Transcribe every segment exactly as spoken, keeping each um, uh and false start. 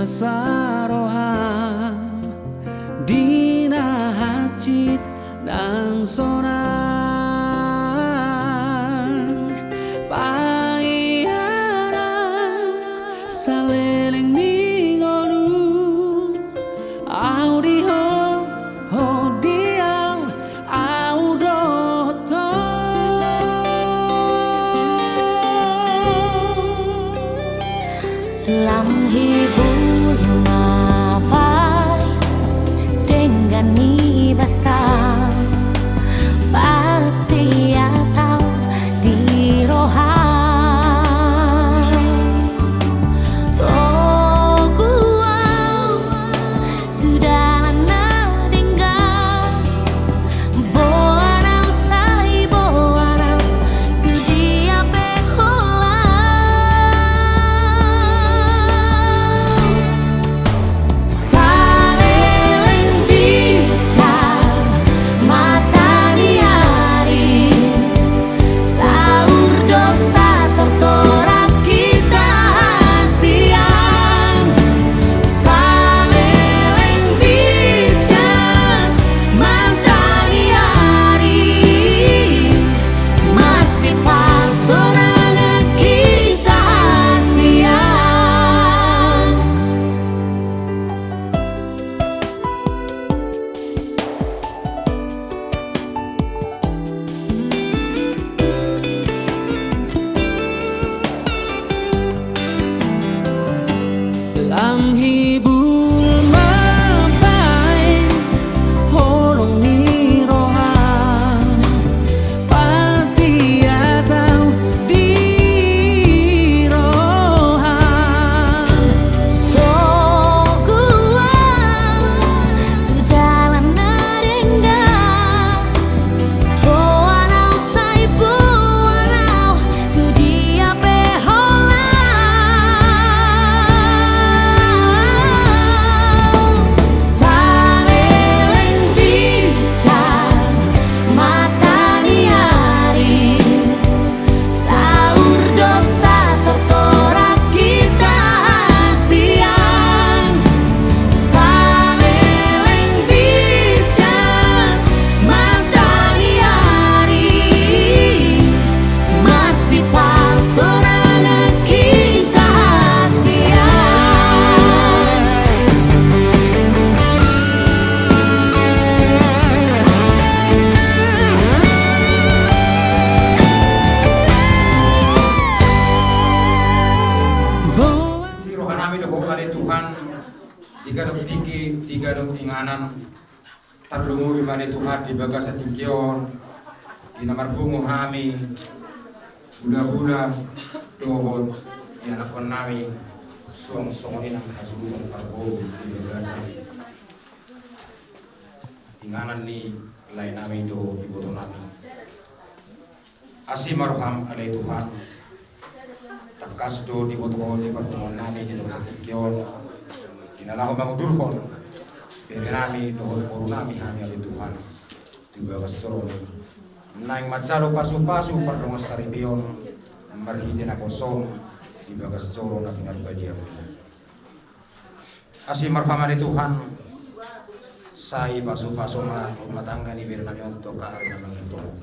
Saroha di na hansit nang sonang, paiana saleleng ni ngolu, au di ho, ho di au, au dohot ho. Lam hibul ma baen denggan ni basa, pasiat au di roham. Togu au tu dalan na denggan, boan au sai boan au tu dia pe holan. Saleleng ginjang mata ni ari, saur dohot satortoran hita hasian. Saleleng ginjang mata ni ari, marsipasorangan hita hasian. Lam hibul ma baen holong ni roham, pasiat au di roham. Togu au tu dalan na denggan, boan au sai boan au tu dia pe holan. Saleleng ginjang mata ni ari, saur dohot satortoran hita hasian. Saleleng ginjang mata ni ari, marsipasorangan hita hasian. Di rohanami do Ho ale Tuhan, di ganup tingki, di ganup inganan, tarlumobi ma ale Tuhan di bagasan tingki on, di na marpungu hami, hulahula dohot ianakhonnami, suang songon i nang hasuhuton parboru di bagasan inganan ni laenami dohot ibotonami. Asi ma roham ale Tuhan. Tangkas do diboto Ho di parpunguannami di bagasan tingki on, di na laho mangudurhon berenami dohot borunami hami ale Tuhan tu bagas joro-Mi, naeng manjalo pasupasu pardongan saripeon marhite naposo-M di bagas joro na pinarbadiaon-Mi. Asi ma roham ale Tuhan, sai pasupasu ma rumah tangga ni berenami on tu angka ari na mangihut on.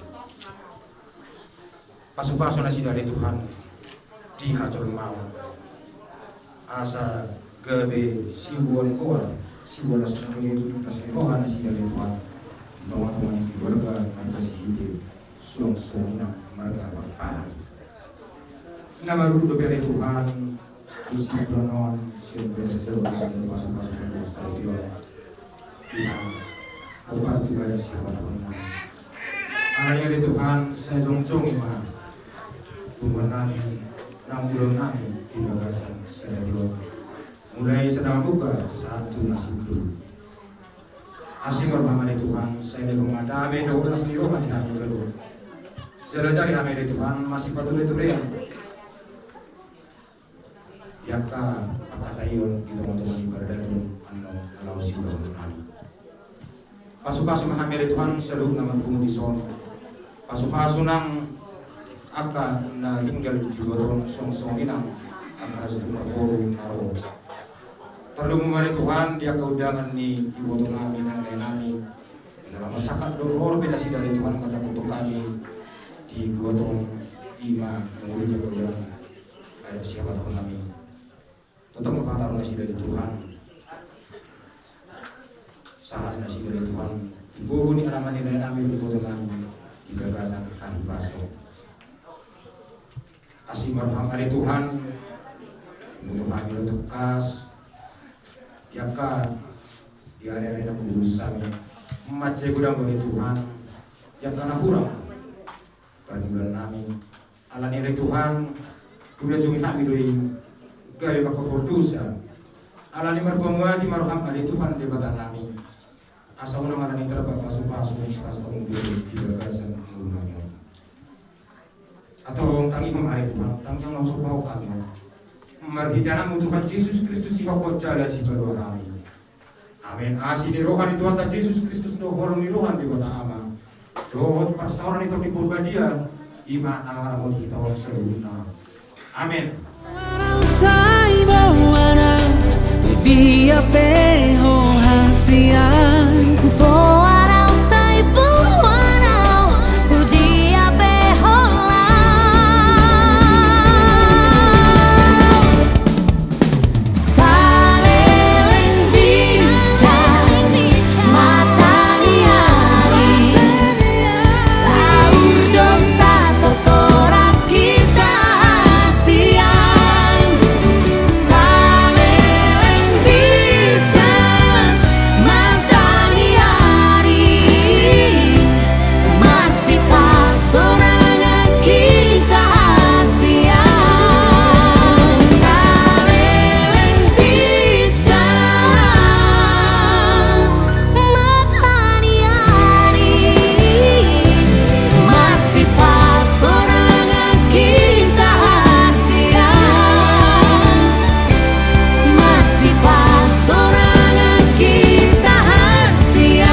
Pasupasu nasida ale Tuhan di hajolmaon, asa gabe siboan goar, siboan las ni roha nasida ale Tuhan, di tongatonga ni keluarga na parsahiti suang songon i nang marga Pakpahan. Na marudut dope ale Tuhan, di sian tonga on, sian bere sejauh on, pasupasu pasupasu. Tuhan, opat tu bere sian tonga on. Alani i ale Tuhan, sai jongjong i ma punguannami, nang ulaonnami di bagasan sadari on. Mulai sian na mambuka sahat tu na simpul. Asi ma roham ale Tuhan, sai dapot ma dame dohot las ni roha di hami ganup. Jala ajari hami ale Tuhan, masipatuletulean di angka pangkataion di tongatonga ni paradaton annon na laho siulahononnami. Pasupasu ma hami ale Tuhan saluhut na marpungu dison. Pasupasu nang angka na tinggal di luat on, suang songon i nang angka hasuhuton parboru na ro. Tarlumobi ma ale Tuhan di angka undangan ni iboto nami nang lae nami. Dalam masyarakat dohor pe nasida ale Tuhan mandapothon hami di iboto i ma mangolu di angka undangan. Ai siapa tahu nami. Tongtong ma pataru nasida ale Tuhan. Sahat nasida ale Tuhan. Di bobo ni alaman ni lae nami di iboto nami di bagasan hahipason. Asi ma roham ale Tuhan. Boto hami do tangkas. Di angka di ari-ari na mangurus hami. Mansai godang do ale Tuhan. Di angka na hurang. Pargaulan nami. Alani ale Tuhan. Hurajumi hami do i. Gabe mangkorhon dosa. Alani marpamuati ma roham ale Tuhan Debata nami. Asa unang alani tarpapasu-pasu, asa unang di bagasan ngolu nami on. Antong tangihon ale Tuhan, tangihon na so pasahat hami on. Marhite Anakmu Tuhan Jesus Kristus, sihompa jala sipalua hami. Amen. Asi ni roha ni Tuhanta Jesus Kristus dohot holong ni roha ni Debata Ama dohot parsaoran ni Tondi Porbadia, i ma na mangaramoti hita on saluhutna. Amen. Pola sai boanang, tu dia pe ho hasian. Pola sai boanang, tu dia pe ho laho. Saleleng bincang mata ni ari, saur dohot satortoran hita hasian. Saleleng bincang mata ni ari, marsipasorangan hita hasian. Saleleng bincang mata ni ari, marsipasorangan hita hasian. Marsipasorangan hita hasian.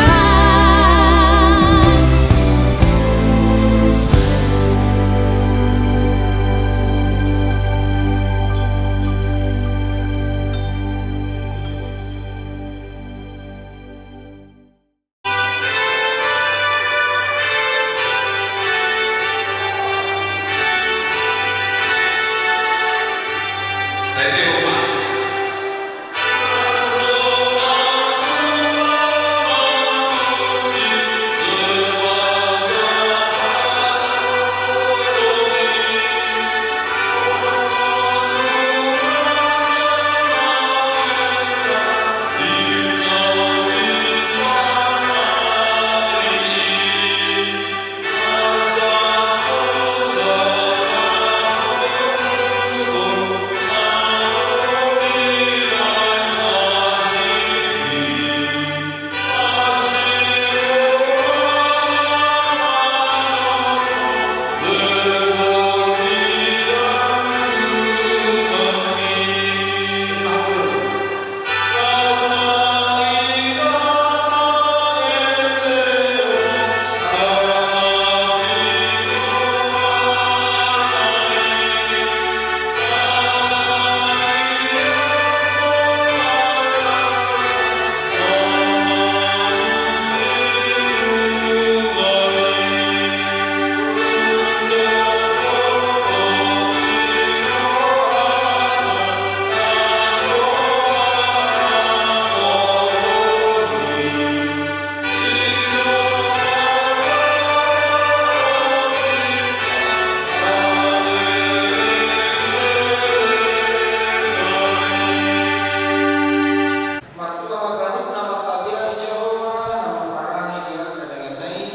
Martua ma ganup na mangkabiari Jahowa na marparange di angka dagingna i.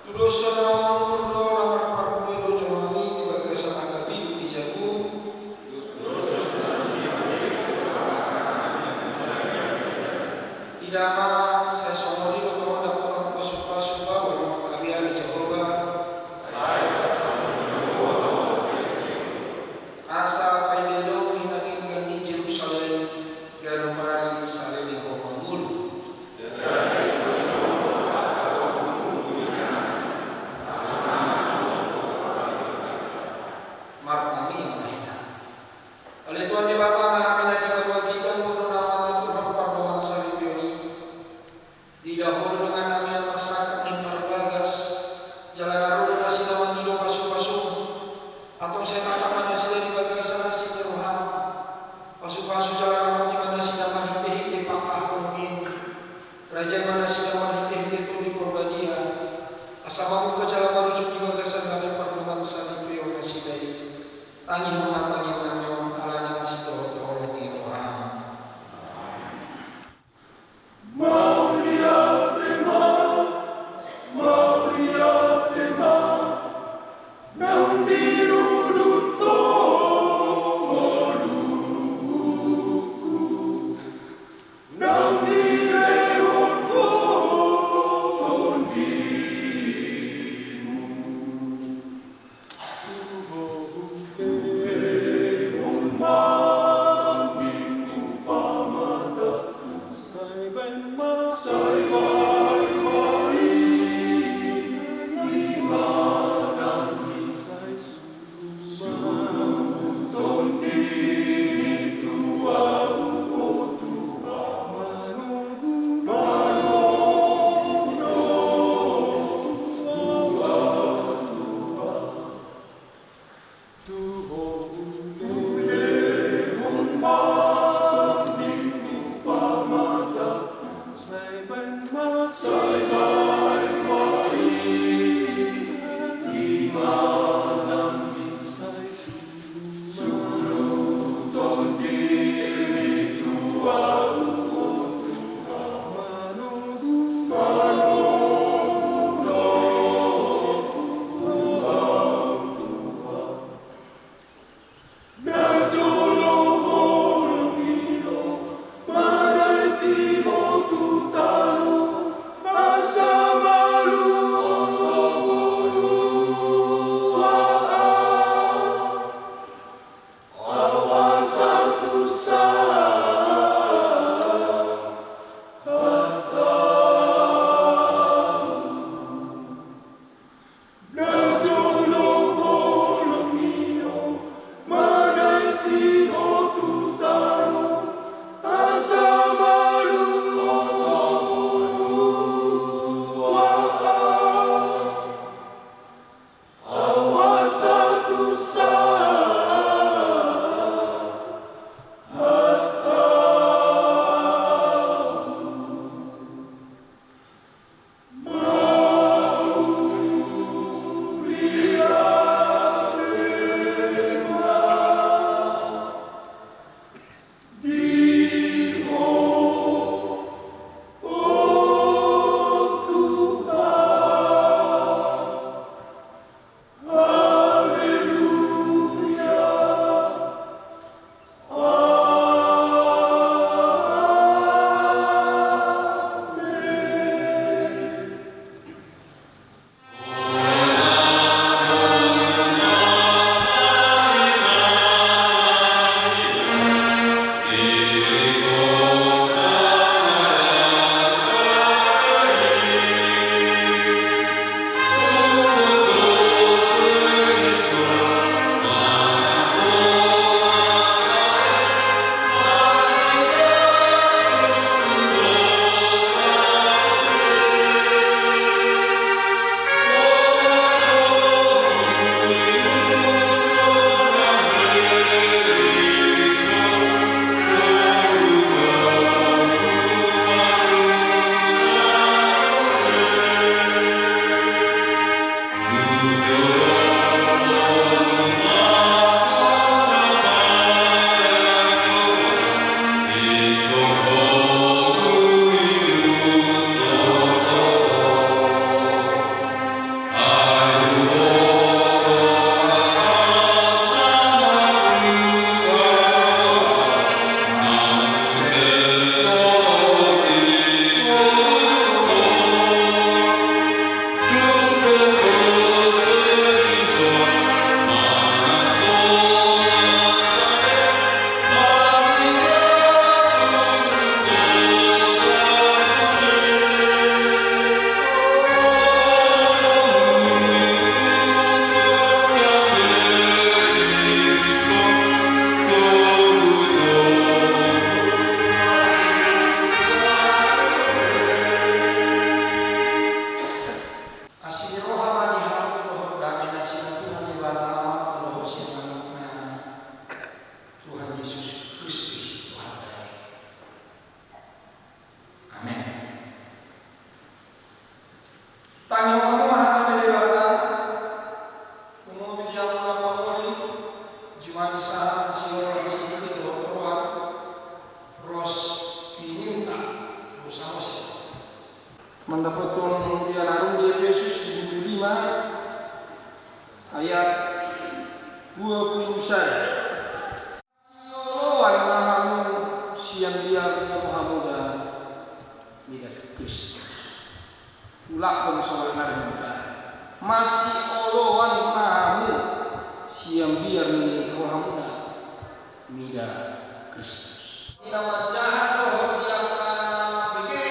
Tudoshon na umur do na marparbue do jolma i di bagasan angka bindu di jabu. Ida ma, sai songon i do tongtong dohot pasu-pasu baoa na mangkabiari Jahowa. Asa paidadong ni na denggan ni Jerusalem, ganup ari saleleng ho mangolu. Jala na ro do nasida mangido pasupasu. Antong sai manat ma nasida di bagasan asi ni roham. Pasupasu jala ramoti ma nasida marhitehite pangkaholongmi. Rajai ma nasida marhitehite Tondi Porbadia. Asa mamungka jala marujung di bagasan na baen parromansa ni peo nasida i. Tangihon ma tangiangnami on ala ni sitohot holong ni roham. Mauliate ma, mauliate ma, naung diluluhon ngolungku, naung dilehon Tondimu. Ayat dua puluh sada. Masioloan ma hamu sian biar ni rohamuda mida Kristus. Ulakhon songon na manjaha. Masioloan ma hamu sian biar ni rohamuda mida Kristus. Di na manjaha dohot di angka na mambege,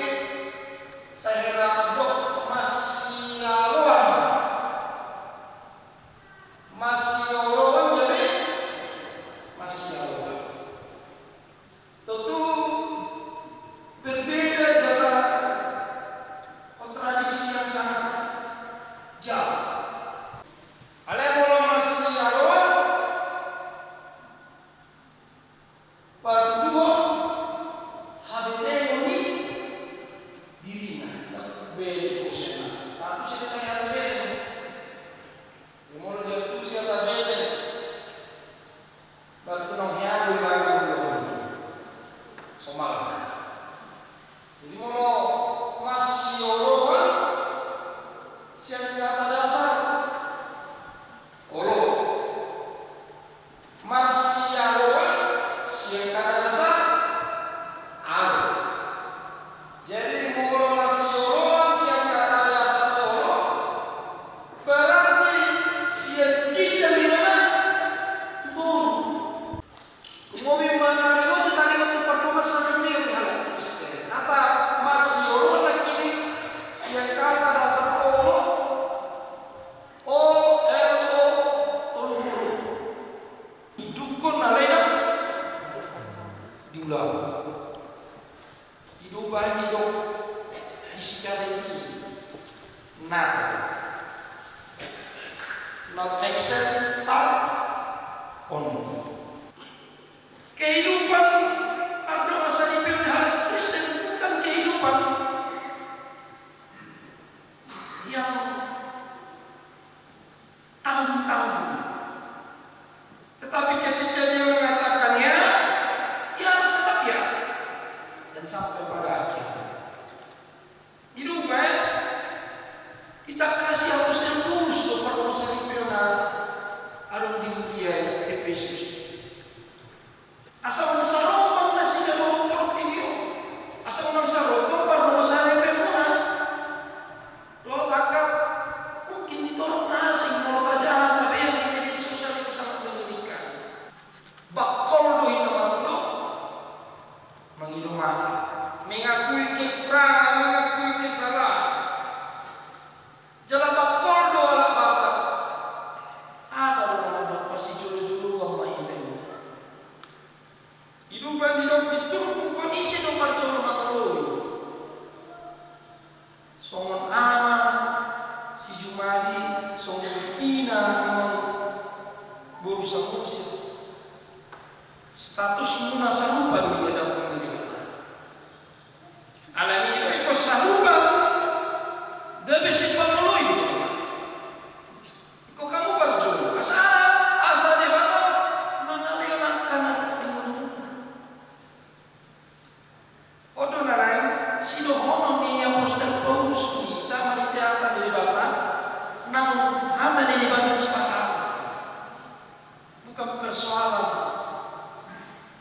sai hera mandok masioloan. Masioloan jadi masioloan. Tontu berbeda jala kontradiksi yang sangat jauh. Alai molo masioloan, patuduhon habebeon ni dirina, bere, bosemna. Tapi sebenarnya ada bere. Molo dia tu siapa bere? Berarti nang hea do ibaen. Somalna. Jadi molo masioloan sian kata dasar olo. Masioloan sian kata dasar alo. Jadi molo masioloan sian kata dasar olo, berarti sian ginjang di mana? Tutu. Ngobi manari roti tadi waktu pardongan saripeon ni halak Kristen. Kata masioloan nangkin i sian kata dasar olo, O L O, tolu huruf. Idukkon alai ndang diulahon. I do umbahen didok di si karet i, not, not accept, only. Kehidupan pardongan saripeon halak Kristen bukan kehidupan yang tanggung-tanggung. Tetapi ketika dia mengatakan ya, ya harus tetap ya. Dan sampai pada akhirnya. I do umbahen, itangkas si apostel Paulus do pardongan saripeon na adong di huria Epesus. Asa unang sarombang nasida dohot portibi on. Asa unang sarombang pardongan saripeonmuna. Dohot angka mungkin di torop na asing, molo tajaha tabereng di media sosial itu sangat mengerikan. Bangkol do hita mangido, mangido maaf, mengakui kekurangan, mengakui kesalahan. Jala bangkol do halak Batak. Aha do na mandok, pasijolo-joloan ma hita i. I do umbahen didok di turpuk on, ise do parjolo mangoloi? Songon ama si Jumadi, songon ina, songon boru Samosir. Statusmuna sarupa do i di hadapan ni Debata. Alani i do ingkon sarupa gabe sipangoloi. Ingkon hamu parjolo asa, asa Debata mangalehon angka na di ngolumuna. On do na naeng sidohonon ni apostel Paulus tu hita, marhite hata ni Debata, nang hata ni Debata sipasahat. Bukan persoalan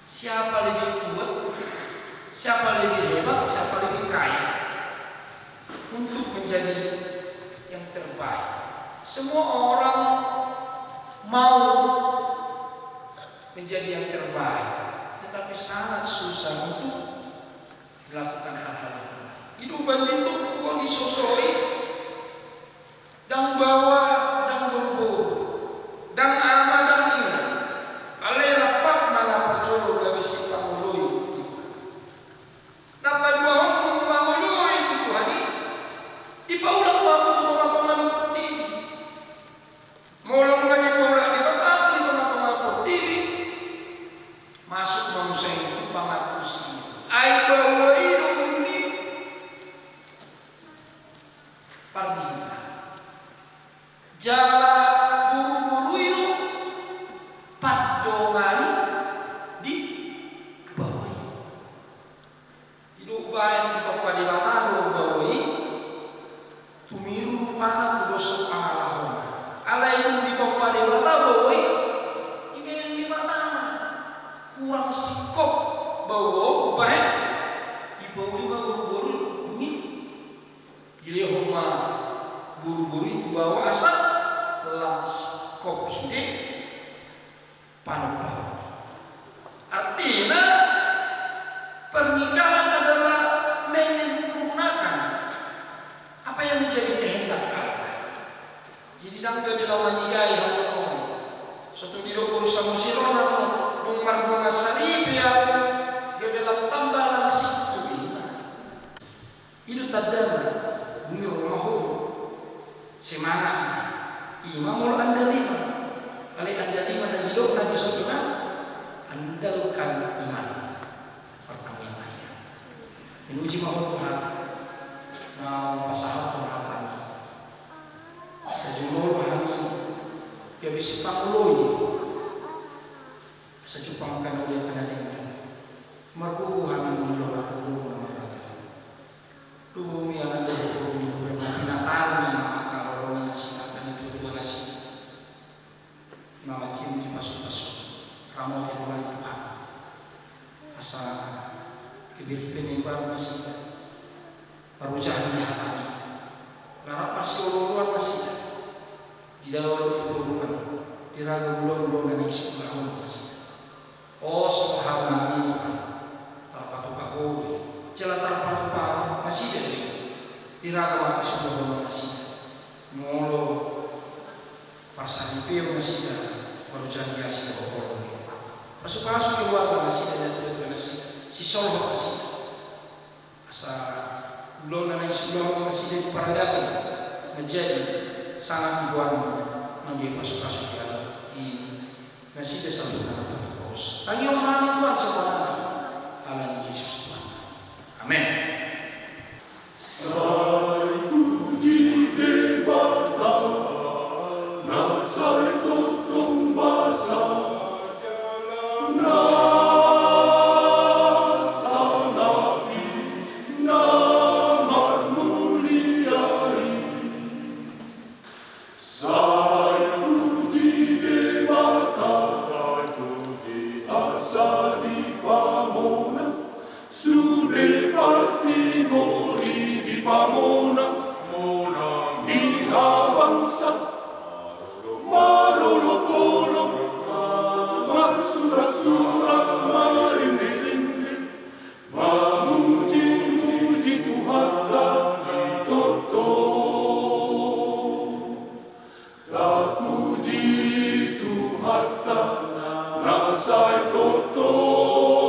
siapa lebih kuat, siapa lebih hebat, siapa lebih kaya untuk menjadi yang terbaik. Semua orang mau menjadi yang terbaik, tetapi sangat susah untuk melakukan hal-hal yang terbaik. I do umbahen di turpuk on disosoi, ndang baoa, ndang boruboru, ndang ama, ndang ina. Alai rap ma na parjolo gabe sipangoloi. Na paduahon, molo mangoloi tu Tuhan i, dipaulak ma tu tongatonga ni portibi. Molo nunga dipaulak Debata di tongatonga portibi, masuk ma muse tu pangantusi. Ai baoa i do ulu ni pardihuta. Jala boruboru i do pandongani di baoa i. I do umbahen ditompa Debata do baoa i, tumiru rupana tu dos pangalahona. Alai dung ditompa Lam singkop baoa umbahen dipauli ma boruboru i. Dilehon ma boruboru i tu baoa asa lam singkop sude panompaon. Artinya, pernikahan adalah menyempurnakan apa yang menjadi kehendak Allah. Jadi ndang gabe lam mangigai hamu. Sotung didok boru Samosir on, dung mardongan saripe, gabe lam tamba lam singkop i. I do tandana, dung i ro ma ho. Semangat. I ma molo andal i ma. Alai andal i ma na didok na di son i ma, andalkan iman. Pertanian aja. Memuji ma ho Tuhan. Na pasahat Tuhan hami. Sajumolo hami gabe sipangoloi. Sajupang kan oleh kana denggan. Margogo hami mangulahon na marragam. Tubu mi anak dohot mi hurang na pinatang ni na mangkaholongi nasida, na tuatua nasida. Na mangkin dipasupasu, ramoti Tuhan. Asa gabe penimbar nasida. Parujahan di hata i. Ngarap masiolooloan nasida. Di dalam perguruan, di ragam ulaon na naeng siulahon nasida. Os rohana i Tuhan, tarpatupa Ho do i, jala tarpatupa nasida do i, di ragam angka siulahonon nasida. Molo parsaripeon nasida, marujang di asi do Ho do i. Pasupasu keluarga nasida, natuatua nasida, sisolhot nasida. Asa ulaon na naeng siulahon nasida di paradaton manjadi sangap di goarMu, nang di pasupasu di anak di nasida saluhutna na tarbahen. Tangihon ma hami Tuhan, songon i ala ni Jesus Tuhan. Amen. Sai puji Debata, na sai tongtong basa, na sangap i, na marmulia i. Sai puji Debata, sai puji asa dipamona, sude partigor i dipamona, mona di habangsa, marolopolop, marsurasurat, marinderindir, mamujimuji Tuhanta di tongtong. Tapuji Tuhanta, na sai tongtong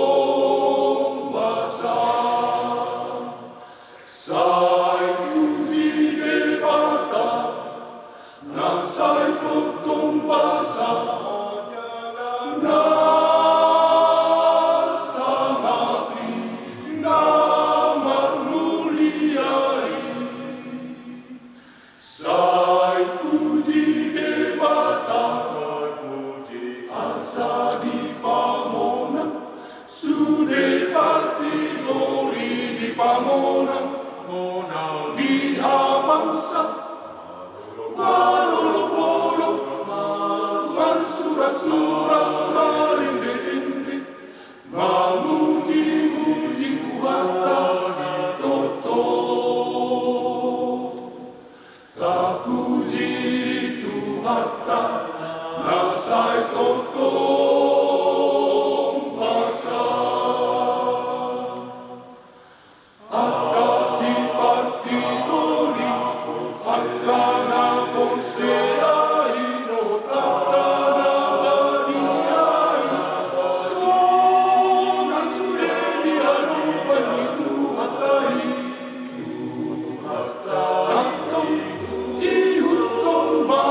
basa. Sai puji Debata, na sai tongtong basa, na sangap i, na marmulia i. Sai puji Debata, sai puji asa dipamona, sude partigor i dipamona, mona di habangsa, marolopolop, marsurasurat, marinderindir, mamujimuji Tuhanta di tongtong. Tapuji Tuhanta, na sai tongtong basa. Angka sipartigor i, angka na porsea i, dohot angka na badia i, songon sude di adopan ni Tuhanta i. Antong ihuthon ma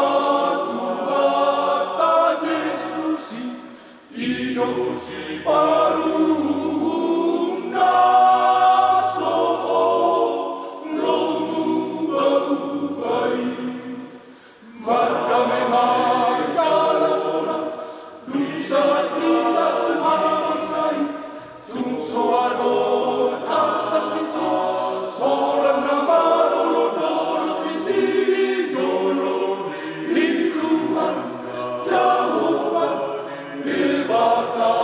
Tuhanta Jesus i, i do siparuhum na so mubaubau i. Mardame ma jala sonang, dung sahat hita tu habangsa i, tung so adong arsak ni sasoran na marolopolop di sijolo ni Tuhan Jahowa Debata.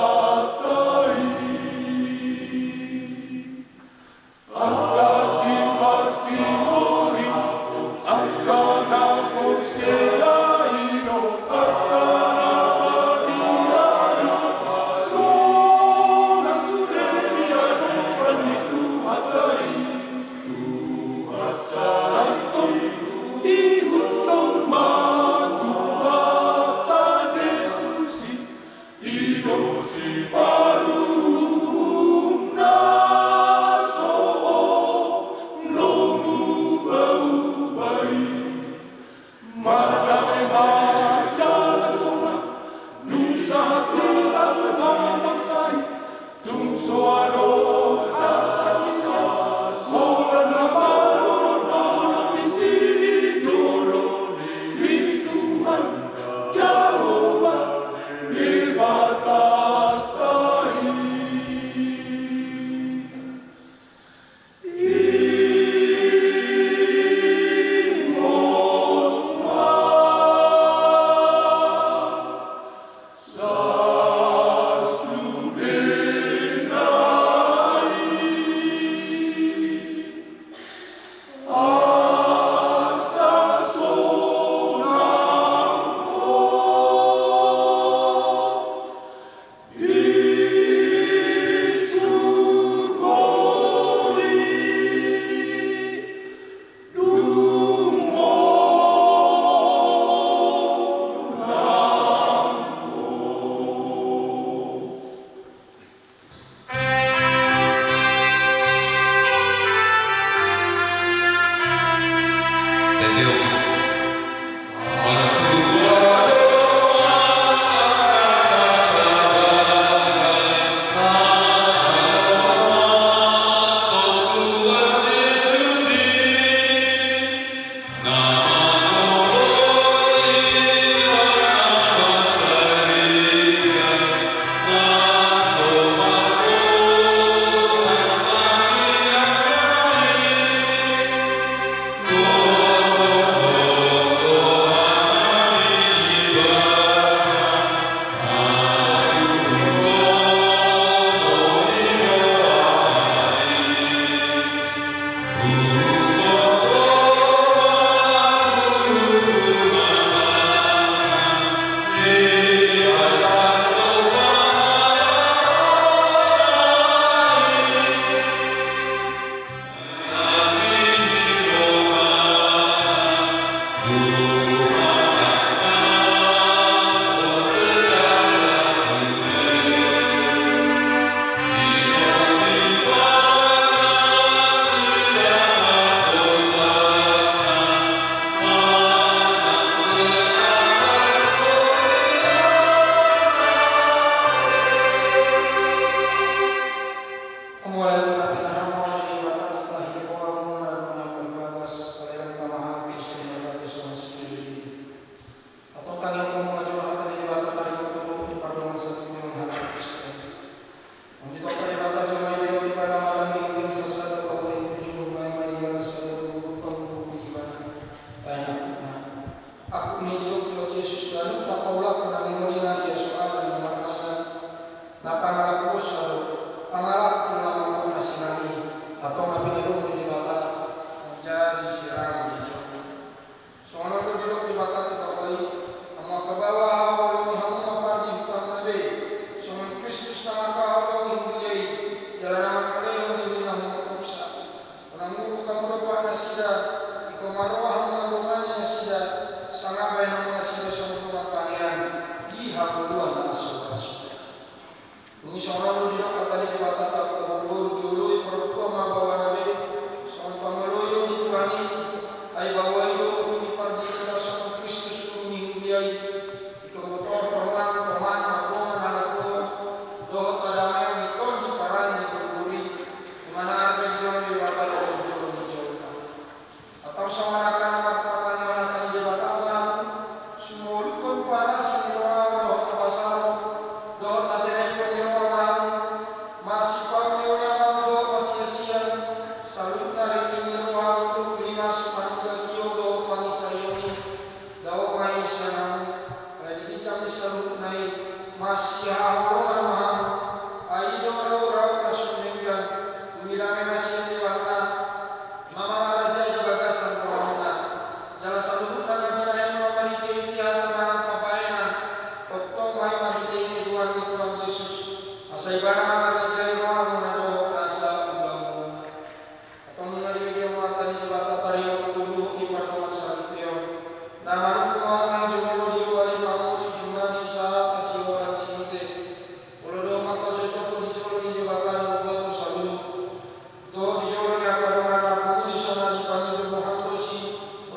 Didok do Jesus, ganup paulak na memori na ia soal di marmana, na pangalap dosa do, pangalap tu na mangkon na sinami, atau na pinadong ni Debata, manjadi sirang ni jolma. Songon on do didok Debata tu baoa i, hamu angka baoa, haholongi hamu ma pardihutanna be, songon Kristus na mangkaholongi huria i, jala na mangalehon dirina humorhopsa. Unang uruk hamu dompak nasida, ingkon maroha hamu na dongani nasida, sanga bahen hamu nasida songon dongan pangean di hangoluan na so ra suda. Dung i songon on do didok hata ni Debata tu angka boruboru, dioloi parompuan ma baoana be, songon pangoloion ni Tuhan i, ai baoa i do ulu ni pardihuta songon Kristus ulu ni huria i. Ingkon botor tongan, tongan, mardongan halak roha, dohot hadameon di tondi parange ni boruboru i, di mana arga dijalo ni Debata dohot dijalo ni jolma. Antong songon angka na marparange on hata ni Debata ma hamu, sumolukhon parasi ni rohamu dohot habasaon, dohot haserephon ni roha ma hamu, masipauneuneun ma hamu dohot marsiasian, saluhutna ringkot ni roha, tuk rimas, manungga tio dohot mangisarion i. Dao ma i sian hamu, alai di ginjang ni saluhutna i, masihaholongan ma hamu, ai i do raut na so umillang, umillang na sian Debata, ma mangarajai di bagasan rohamuna. Jala saluhutna na binahenmuna marhitehite hata manang pambahenan, tongtong ma i marhitehite goar ni Tuhan Jesus, asa ibana mangarajai rohamuna dohot nasa ulaonmuna. Antong nunga dibege hamu hata ni Debata taringot tu luhut ni pardongansaripeon, na manungkun hamu ma jumolo di oba ni pamuli jumadi sahat hasihoran sihite. Olo do mangkacocok di jolo ni Debata na umboto saluhut, dohot di jolo ni angka dongan na pungu di son na dipangido Tuhan do si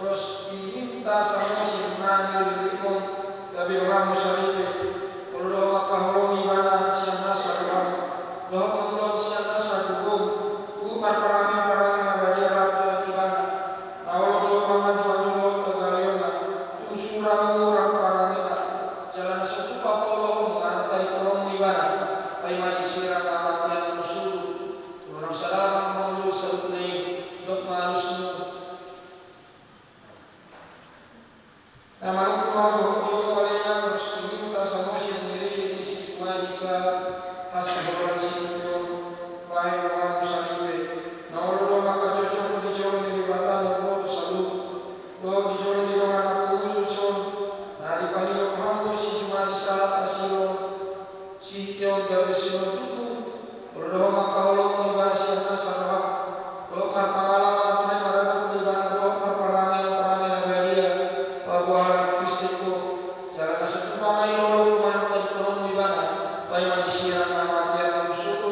Rospininta Samosir na niriritmon, gabe donganmu saripe. Olo do mangkaholongi ibana sian nasa roham, dohot mangulahon sian nasa gogo, tu marparange-parange na badia rap dohot ibana. Na olo do mangajuaju dohot hagaleonna, tung sura murang parangena, jala na so tupa paolomu manang tadingkononmu ibana, paima disirang hamatean mangusulu. Molo naung sada roham mangoloi saluhutna i, dok ma alusmu. Na manungkun ma dohot di oba ni inang Rospininta Samosir ni ringkot ni si Tumaisa hasihoran sihite on, bahen donganmu saripe. Na olo do mangkacocok di jolo ni Debata na umboto saluhut, dohot di jolo ni dongan na pungu di son, na dipangido Tuhan do si jumadi sahat hasihoran sihite on gabe sinuan tubu. Olo do mangkaholongi ibana sian nasa roham, dohot marpangalaman na tondi marhadap tu ibana dohot marparange-parange na badia, paboahan Kristen do. Jala na so tupa ma i olo manang tadingkononmu ibana, paima disirang hamatean mangusulu.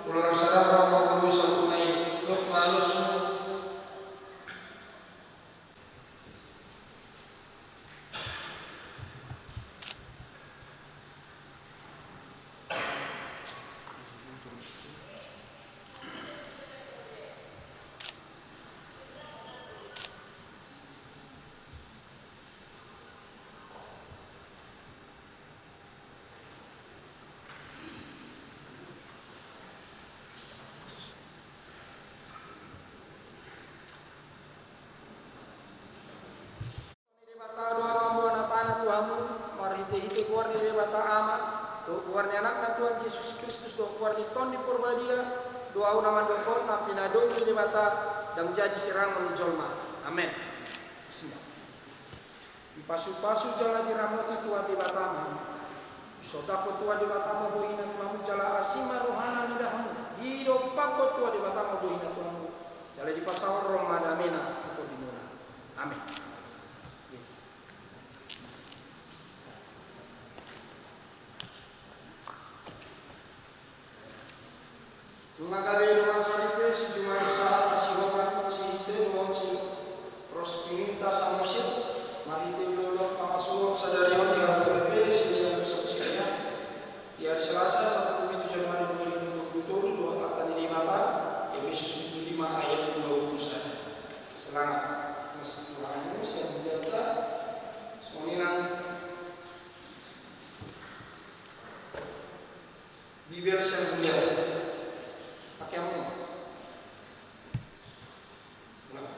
Molo naung sada roham mangoloi saluhutna i, dok ma alusmu. Debata do Ama mamboan hatana tu hamu, marhite-hite goar ni Debata Ama, dohot goar ni Anakna Tuhan Jesus Kristus, dohot goar ni Tondi Porbadia, do ahu na mandok on, na pinadong ni Debata, ndang jadi sirangon ni jolma. Amen. Sida. Dipasu-pasu jala diramoti Tuhan Debata ma hamu. Disondangkon Tuhan Debata ma bohina tu hamu jala asi ma rohana mida hamu. Didompakkon Tuhan Debata ma bohina tu hamu jala dipasaorhon ma damena tu tondimuna. Amen. Nunga gabe dongan saripe si Jumadi sahat hasihoran sihite dohot si Rospininta Samosir, marhite ulaon pangasuhon sadari on di hamu gabe pe, silean Samosir. Di hari Selasa, sampulu pitu Januari dua ribu dua puluh tolu, dohot hata ni Debata, Efesus pitu lima ayat dua puluh sada. Selamat. Masih Tuhan, siap biarkan. Songon i nang Bibel sian Buliat. Pake hamu. Ulang.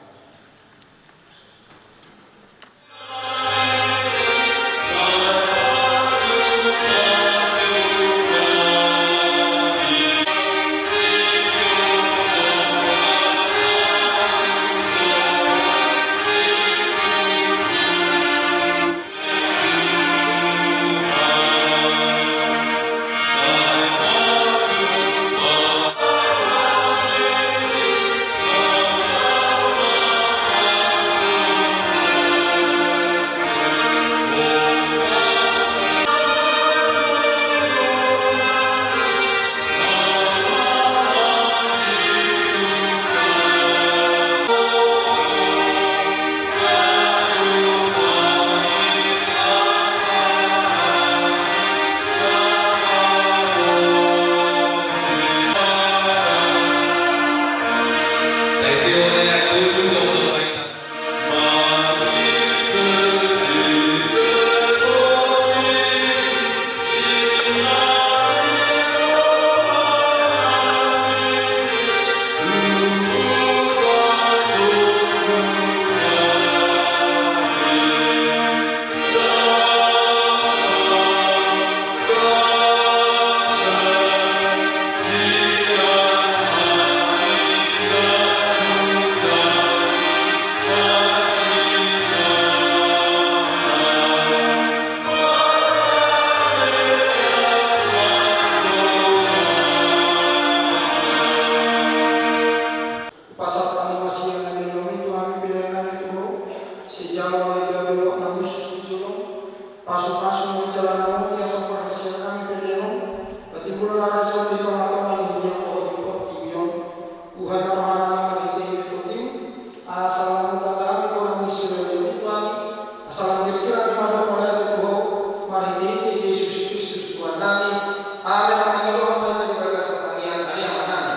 Pasu-pasu ma jalanmu, ia sampur hasian nami peleon, patimbul na raja di tonga-tonga ni huria, pohon di portibi on. Tuhan, roha nami marhite-hite Tondi, asa lam tanda nami godang ni sirelion i, asa lam kirkira nami mandok mauliate tu Ho, marhite-hite Jesus Kristus Tuhan nami. Amen. Amen. Ilo hambata di bagasan tangiang, ari Ama nami.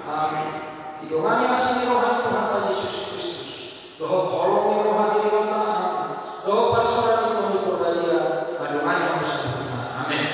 Amen. Didongani asi ni roha ni Tuhanta Jesus Kristus, dohot holong ni roha ni Debata Ama, dohot parsaoran ni Tondi Porbadia, mandongani hamu saluhutna. Amen.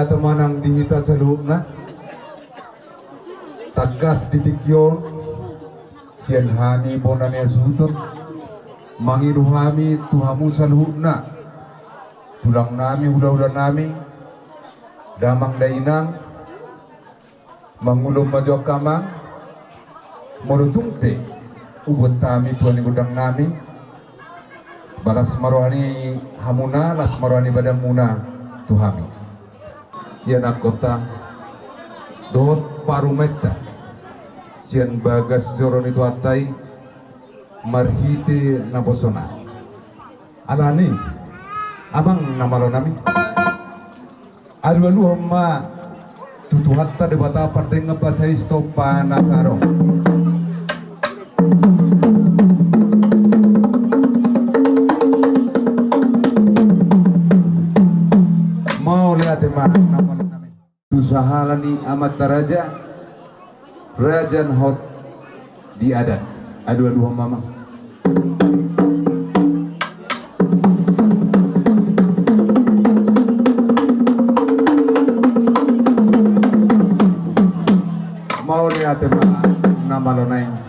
Temanang di hita saluhutna. Tangkas di tingki on, sian hami bona ni hasuhuton, mangido hami tu hamu saluhutna, tulang nami, hula-hula nami, damang dainang, mangulon ma jo angka amang, molo tung pe hubuat hami tua ni gondang nami, las ma roha ni hamuna, las ma roha ni badanmuna tu hami. Ianakhonta dohot parumaenta sian bagas joro ni Tuhanta i marhite naposona. Alani, amang na malo nami, alualuhon ma tu Tuhanta Debata pardenggan basa i sitompa na saadong. Mauliate ma na malo nami. Tu sahala ni amanta raja, raja na hot di adat. Alualuhon ma, amang. Mauliate ma na malo nami.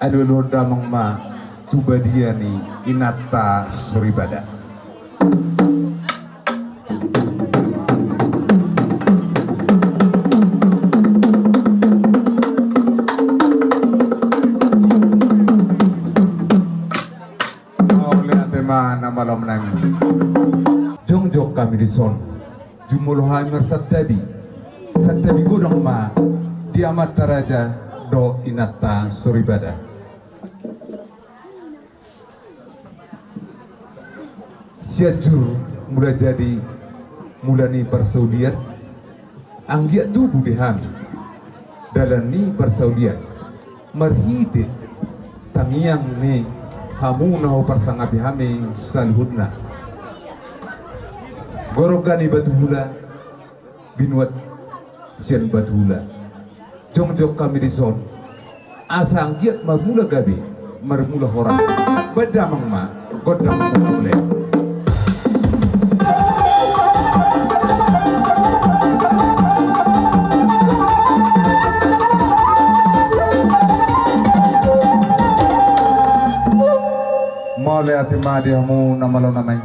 Alualuhon damang ma tu badia ni inanta soripada. Mauliate ma na malo nami. Jongjong hami dison, jumolo hami marsantabi. Santabi godang ma di amanta raja dohot inanta soripada. Sianjur Mulajadi mula ni parsaulian, anggiat tubu di hami dalan ni parsaulian marhite tangiang ni hamu na huparsangapi hami saluhutna. Gorga ni Batuhula, binuat sian Batuhula. Jongjong hami dison, asa anggiat marmula gabe, marmula horas. Baen damang ma gondang mula-mula i. Mauliate ma di hamu na malo nami.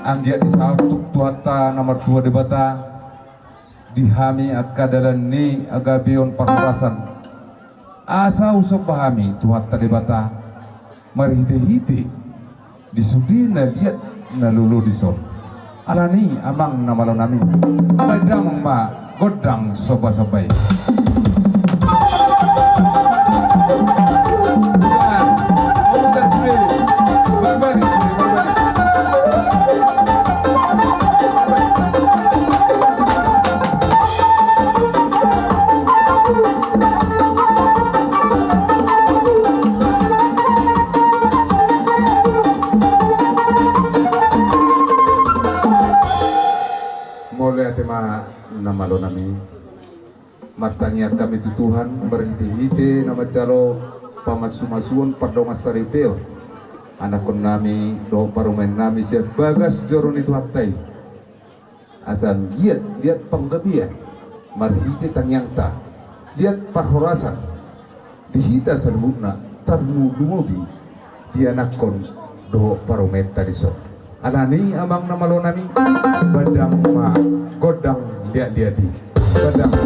Anggiat disahat Tuhanta na martua Debata di hami angka dalan ni hagabeon parhorasan. Asa husomba hami Tuhanta Debata marhite-hite di sude na liat na lolo dison. Alani, amang na malo nami, baen damang ma gondang somba-somba i. Mauliate ma na malo nami. Martangiang hami tu Tuhan marhite-hite na manjalo pamasu-masuon pardongan saripeon anakkon nami dohot parumaen nami sian bagas joro ni Tuhanta i. Asa anggiat liat panggabean marhite tangiangta, liat parhorasan di hita saluhutna, tarlumobi di anakkon dohot parumaenta dison. Alani, amang na malo nami, baen damang ma gondang liat-liat i. Baen damang.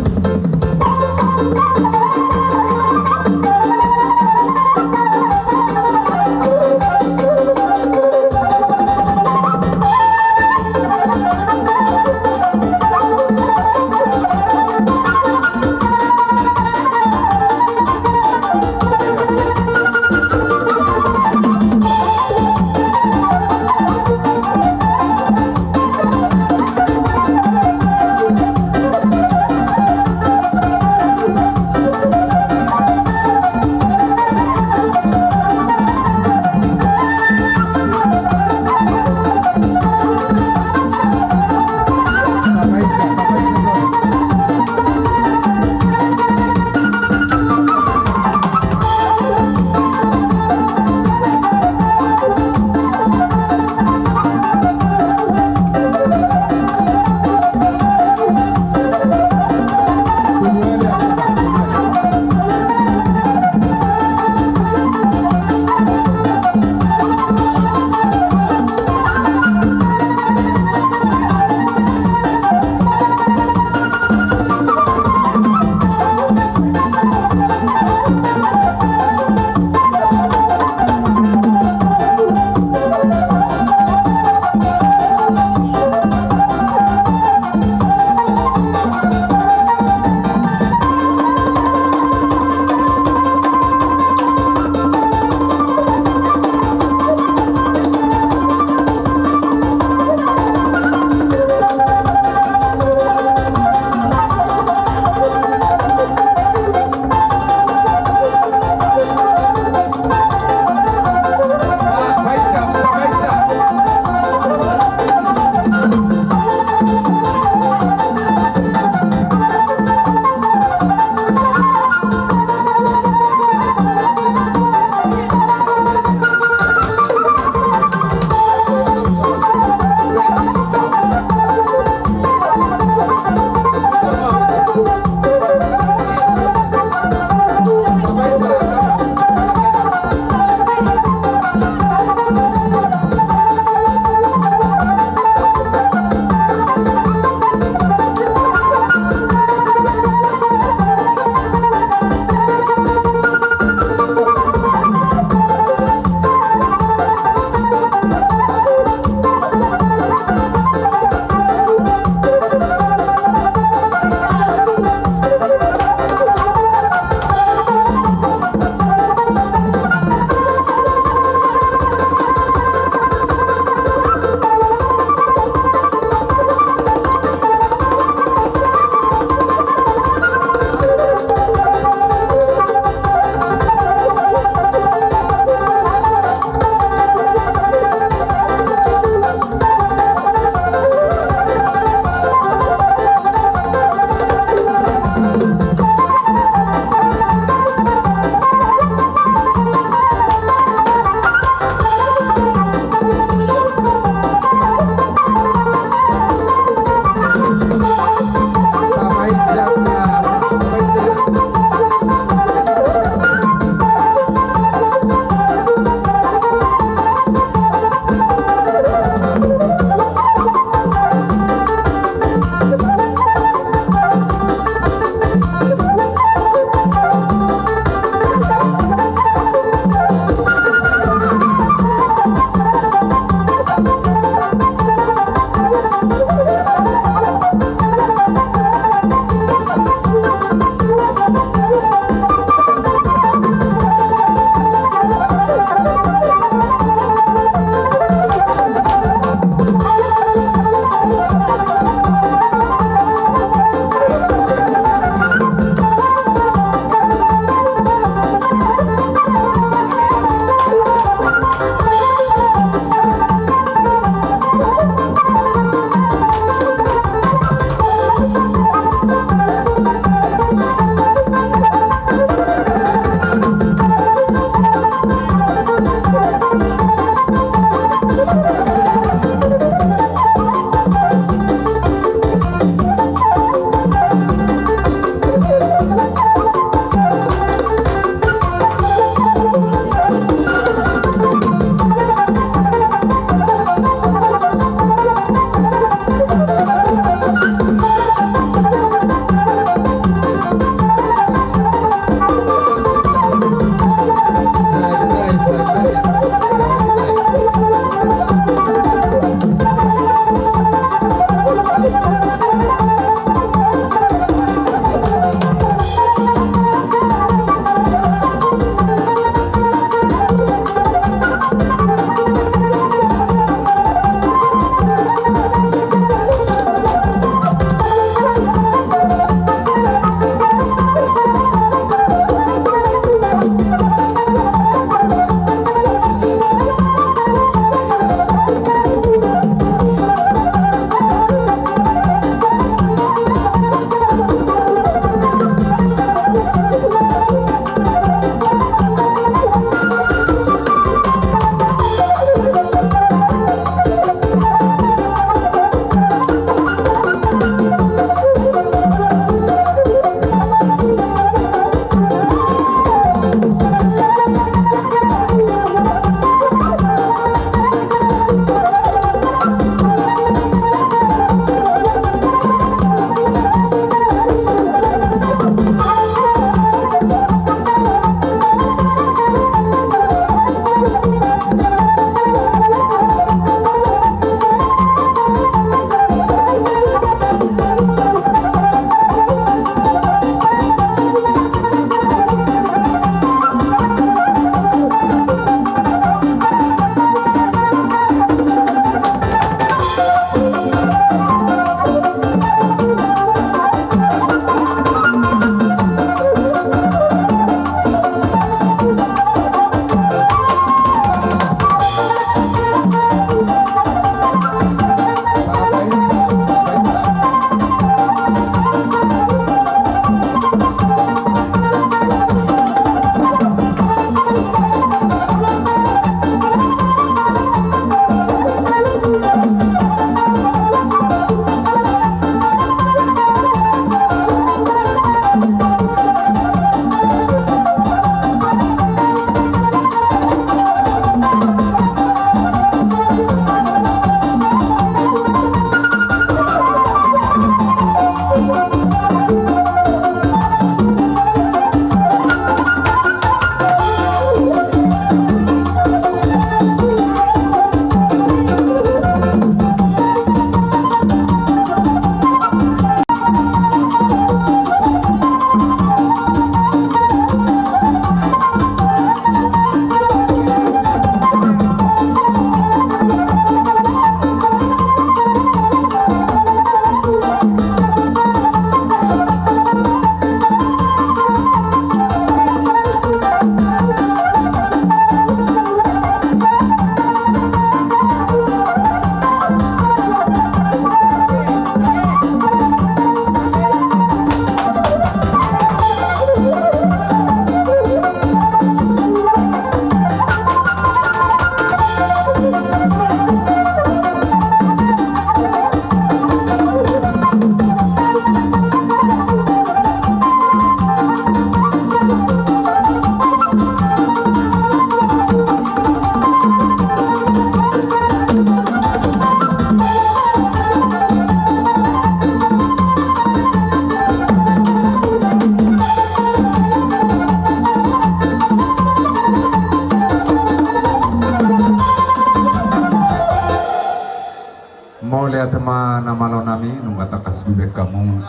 Ate ma na malo nami, nunga tangkas dibaen hamu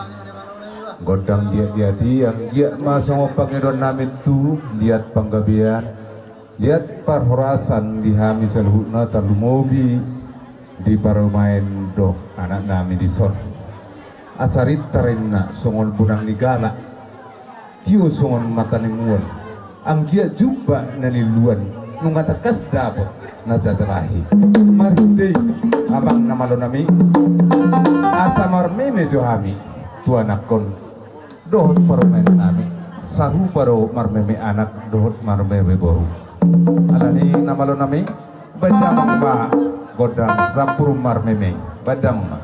gondang diat-diat i, anggiat ma songon pangidoan nami tu liat panggabean, liat parhorasan di hami saluhutna, tarlumobi di parumaen dohot anak nami dison. Asa rintar inna songon bonang ni gala, tio songon mata ni mual, anggiat jumpa na niluluan, nunga tangkas dapot na tatalahi. Marhite i, amang na malo nami, asa marmeme do hami tu anakkon dohot parumaen nami, sarupa do marmeme anak dohot marmeme boru. Alani na malo nami, baen damang ma gondang sampuru marmeme, baen damang ma.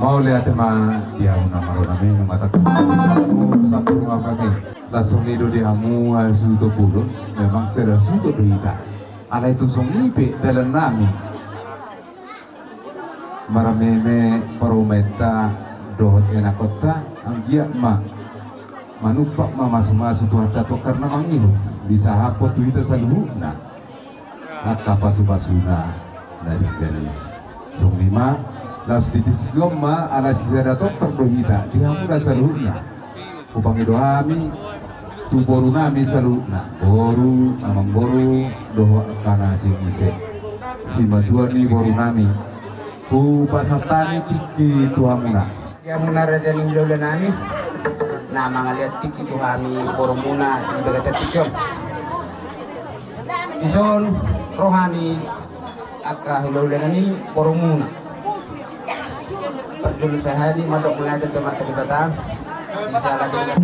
Mauliate ma di hamu na malo nami, nunga tangkas sampulu marmeme. Langsung i do di hamu, ah, suhuton bolon, memang sada suhuton do hita. Alai tung songon i pe dalan nami marmeme parumaenta dohot anakkonta, anggiat ma manumpak ma mamasu-masu Tuhanta tu angka na mangihut, disahaphon tu hita saluhutna angka pasu-pasuna na denggan i. Songon i ma, laos di tingki on ma, ala sisada tongtong do hita di hamuna saluhutna. Hupangido hami tu boru nami saluhutna, boru, amangboru, dohot angka na asing ise, simatua ni boru nami, hupasahat hami tingki tu hamuna. Di hamuna raja ni hula-hula nami na mangalean tingki tu hami borumuna di bagasan tingki on. Dison ro hami angka hula-hula nami borumuna. Parjolo sahali mandok mauliate tu Amanta Debata. Di siala dengan,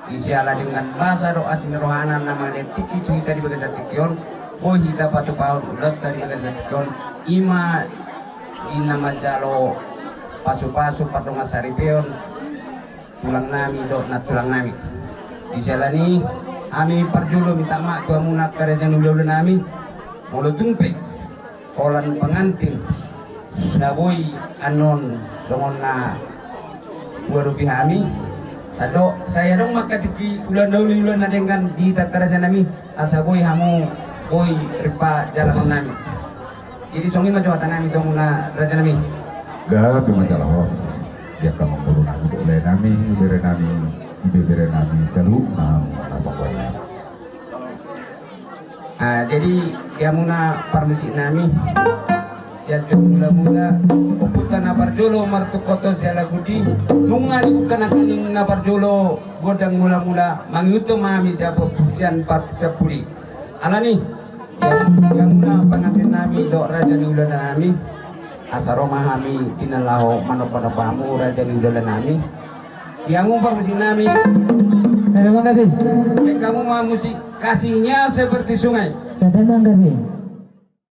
di siala dengan basa dohot asi ni rohana na mangalean tingki tu hita di bagasan tingki on, boi hita patupahon ulaonta di bagasan tingki on, i ma di na manjalo pasu-pasu pardongan saripeon tulang nami dohot nantulang nami. Di siala ni i, hami parjolo minta maaf tu hamuna angka raja ni hula-hula nami, molo tung pe Holan pengantin na boi annon songon na huadopi hami. Sandok sai adong ma angka tingki ulaon na uli, ulaon na denggan di hita raja nami, asa boi hamu boi ripa jalanon nami. Jadi songon i ma jo hata nami tu hamuna raja nami. Gabe ma jala horas di angka mangolu nami dohot lae nami, bere nami, ibebere nami saluhutna hamu na panggoian. Ah, jadi di hamuna parmusik nami, sian jolo mula-mula, ompunta na parjolo martungkothon sian lagu di, nunga dibuka nangkaning na parjolo gondang mula-mula, mangihuthon ma hami sian par-, sian pudi. Alani, di hamuna pengantin nami dohot raja ni hulahula nami, asa ro ma hami di na laho manomba-nomba hamu raja ni hulahula nami. Di hamu parmusik nami. Gabe ma, gabe. Baen hamu ma musik Kasihnya Seperti Sungai. Gabe ma, gabe.